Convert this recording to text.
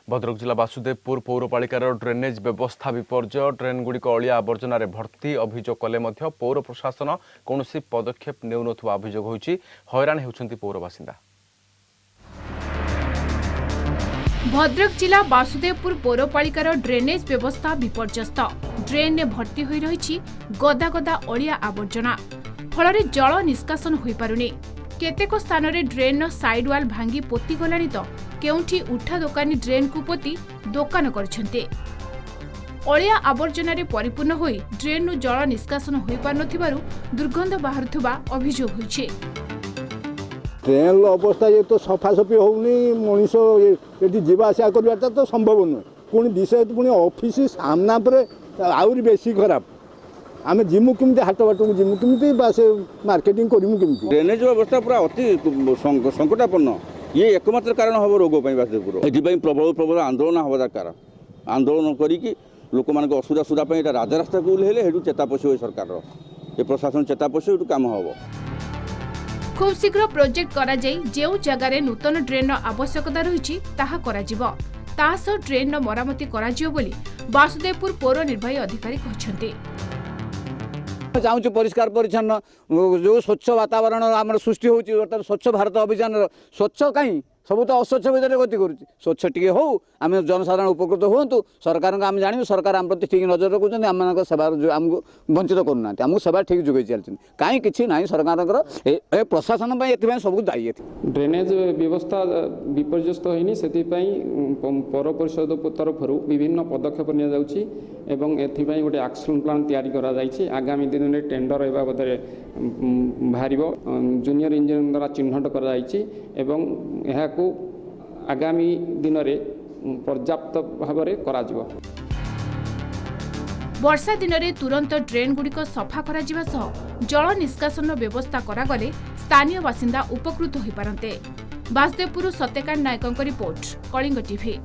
ଭଦ୍ରକ ଜିଲ୍ଲା ବାସୁଦେବପୁର ପୌରପାଳିକାର ଡ୍ରେନେଜ୍ ବ୍ୟବସ୍ଥା ବିପର୍ଯ୍ୟୟ। ଡ୍ରେନ୍ଗୁଡ଼ିକ ଅଳିଆ ଆବର୍ଜନାରେ ଭର୍ତ୍ତି। ଅଭିଯୋଗ କଲେ ମଧ୍ୟ ପୌର ପ୍ରଶାସନ କୌଣସି ପଦକ୍ଷେପ ନେଉନଥିବା ଅଭିଯୋଗ ହୋଇଛି। ହଇରାଣ ହେଉଛନ୍ତି ପୌରବାସିନ୍ଦା। ଭଦ୍ରକ ଜିଲ୍ଲା ବାସୁଦେବପୁର ପୌରପାଳିକାର ଡ୍ରେନେଜ୍ ବ୍ୟବସ୍ଥା ବିପର୍ଯ୍ୟସ୍ତ। ଡ୍ରେନ୍ରେ ଭର୍ତ୍ତି ହୋଇ ରହିଛି ଗଦା ଗଦା ଅଳିଆ ଆବର୍ଜନା। ଫଳରେ ଜଳ ନିଷ୍କାସନ ହୋଇପାରୁନି। କେତେକ ସ୍ଥାନରେ ଡ୍ରେନ୍ର ସାଇଡ୍ ୱାଲ୍ ଭାଙ୍ଗି ପୋତିଗଲାଣି ତ କେଉଁଠି ଉଠା ଦୋକାନୀ ଡ୍ରେନ୍କୁ ପୋତି ଦୋକାନ କରିଛନ୍ତି। ଅଳିଆ ଆବର୍ଜନାରେ ପରିପୂର୍ଣ୍ଣ ହୋଇ ଡ୍ରେନ୍ରୁ ଜଳ ନିଷ୍କାସନ ହୋଇପାରୁନଥିବାରୁ ଦୁର୍ଗନ୍ଧ ବାହାରୁଥିବା ଅଭିଯୋଗ ହୋଇଛି। ଟ୍ରେନ୍ର ଅବସ୍ଥା ଇଏ ତ ସଫାସଫି ହେଉନି। ମଣିଷ ଏଠି ଯିବା ଆସିବା କରିବାଟା ତ ସମ୍ଭବ ନୁହେଁ। ପୁଣି ବିଶେଷ ପୁଣି ଅଫିସ୍ ସାମ୍ନା ପରେ ଆହୁରି ବେଶୀ ଖରାପ। ଆମେ ଯିମୁ କେମିତି? ହାଟ ବାଟକୁ ଯିମୁ କେମିତି ବା ସେ ମାର୍କେଟିଂ କରିମୁ କେମିତି? ଡ୍ରେନେଜ୍ ବ୍ୟବସ୍ଥା ପୁରା ଅତି ସଙ୍କଟାପନ୍ନ। ଇଏ ଏକମାତ୍ର କାରଣ ହେବ ରୋଗ ପାଇଁ ବାସୁଦେବପୁର। ଏଥିପାଇଁ ପ୍ରବଳ ପ୍ରବଳ ଆନ୍ଦୋଳନ ହେବା ଦରକାର। ଆନ୍ଦୋଳନ କରିକି ଲୋକମାନଙ୍କ ଅସୁବିଧା ସୁବିଧା ପାଇଁ ଏଇଟା ରାଜରାସ୍ତାକୁ ଓହ୍ଲେଇଲେ ସେଇଠୁ ଚେତା ପଶିବ ଏ ସରକାରର, ଏ ପ୍ରଶାସନ ଚେତା ପଶିବ, ଏଠୁ କାମ ହେବ। ଖୁବ୍ ଶୀଘ୍ର ପ୍ରୋଜେକ୍ଟ କରାଯାଇ ଯେଉଁ ଜାଗାରେ ନୂତନ ଡ୍ରେନ୍ର ଆବଶ୍ୟକତା ରହିଛି, ତାହା କରାଯିବ। ତା ସହ ଡ୍ରେନ୍ର ମରାମତି କରାଯିବ ବୋଲି ବାସୁଦେବପୁର ପୌର ନିର୍ବାହୀ ଅଧିକାରୀ କହିଛନ୍ତି। ଚାହୁଁଛୁ ପରିଷ୍କାର ପରିଚ୍ଛନ୍ନ, ଯେଉଁ ସ୍ୱଚ୍ଛ ବାତାବରଣ ଆମର ସୃଷ୍ଟି ହେଉଛି ବର୍ତ୍ତମାନ ସ୍ୱଚ୍ଛ ଭାରତ ଅଭିଯାନର। ସ୍ୱଚ୍ଛ କାହିଁ? ସବୁ ତ ଅସ୍ୱଚ୍ଛ ଭିତରେ ଗତି କରୁଛି। ସ୍ୱଚ୍ଛ ଟିକେ ହଉ, ଆମେ ଜନସାଧାରଣ ଉପକୃତ ହୁଅନ୍ତୁ। ସରକାରଙ୍କ ଆମେ ଜାଣିବୁ ସରକାର ଆମ ପ୍ରତି ଠିକ୍ ନଜର ରଖୁଛନ୍ତି। ଆମମାନଙ୍କ ସେବାର ଆମକୁ ବଞ୍ଚିତ କରୁନାହାନ୍ତି, ଆମକୁ ସେବା ଠିକ୍ ଯୋଗାଇ ଚାଲିଛନ୍ତି। କାହିଁ କିଛି ନାହିଁ ସରକାରଙ୍କର। ଏ ପ୍ରଶାସନ ପାଇଁ ଏଥିପାଇଁ ସବୁ ଦାୟୀ ଏଥି ଡ୍ରେନେଜ୍ ବ୍ୟବସ୍ଥା ବିପର୍ଯ୍ୟସ୍ତ ହୋଇନି, ସେଥିପାଇଁ ପୌର ପରିଷଦ ତରଫରୁ ବିଭିନ୍ନ ପଦକ୍ଷେପ ନିଆଯାଉଛି ଏବଂ ଏଥିପାଇଁ ଗୋଟେ ଆକ୍ସନ୍ ପ୍ଲାନ୍ ତିଆରି କରାଯାଇଛି। ଆଗାମୀ ଦିନରେ ଟେଣ୍ଡର ଏ ବାବଦରେ ବାହାରିବ। ଜୁନିୟର ଇଞ୍ଜିନିୟର ଦ୍ୱାରା ଚିହ୍ନଟ କରାଯାଇଛି ଏବଂ ଏହାକୁ ଆଗାମୀ ଦିନରେ ପର୍ଯ୍ୟାପ୍ତ ଭାବରେ କରାଯିବ। ବର୍ଷା ଦିନରେ ତୁରନ୍ତ ଡ୍ରେନ୍ଗୁଡ଼ିକ ସଫା କରାଯିବା ସହ ଜଳ ନିଷ୍କାସନର ବ୍ୟବସ୍ଥା କରାଗଲେ ସ୍ଥାନୀୟ ବାସିନ୍ଦା ଉପକୃତ ହୋଇପାରନ୍ତେ। ବାସୁଦେବପୁରରୁ ସତ୍ୟକାନ୍ତ ନାୟକଙ୍କ ରିପୋର୍ଟ, କଳିଙ୍ଗ ଟିଭି।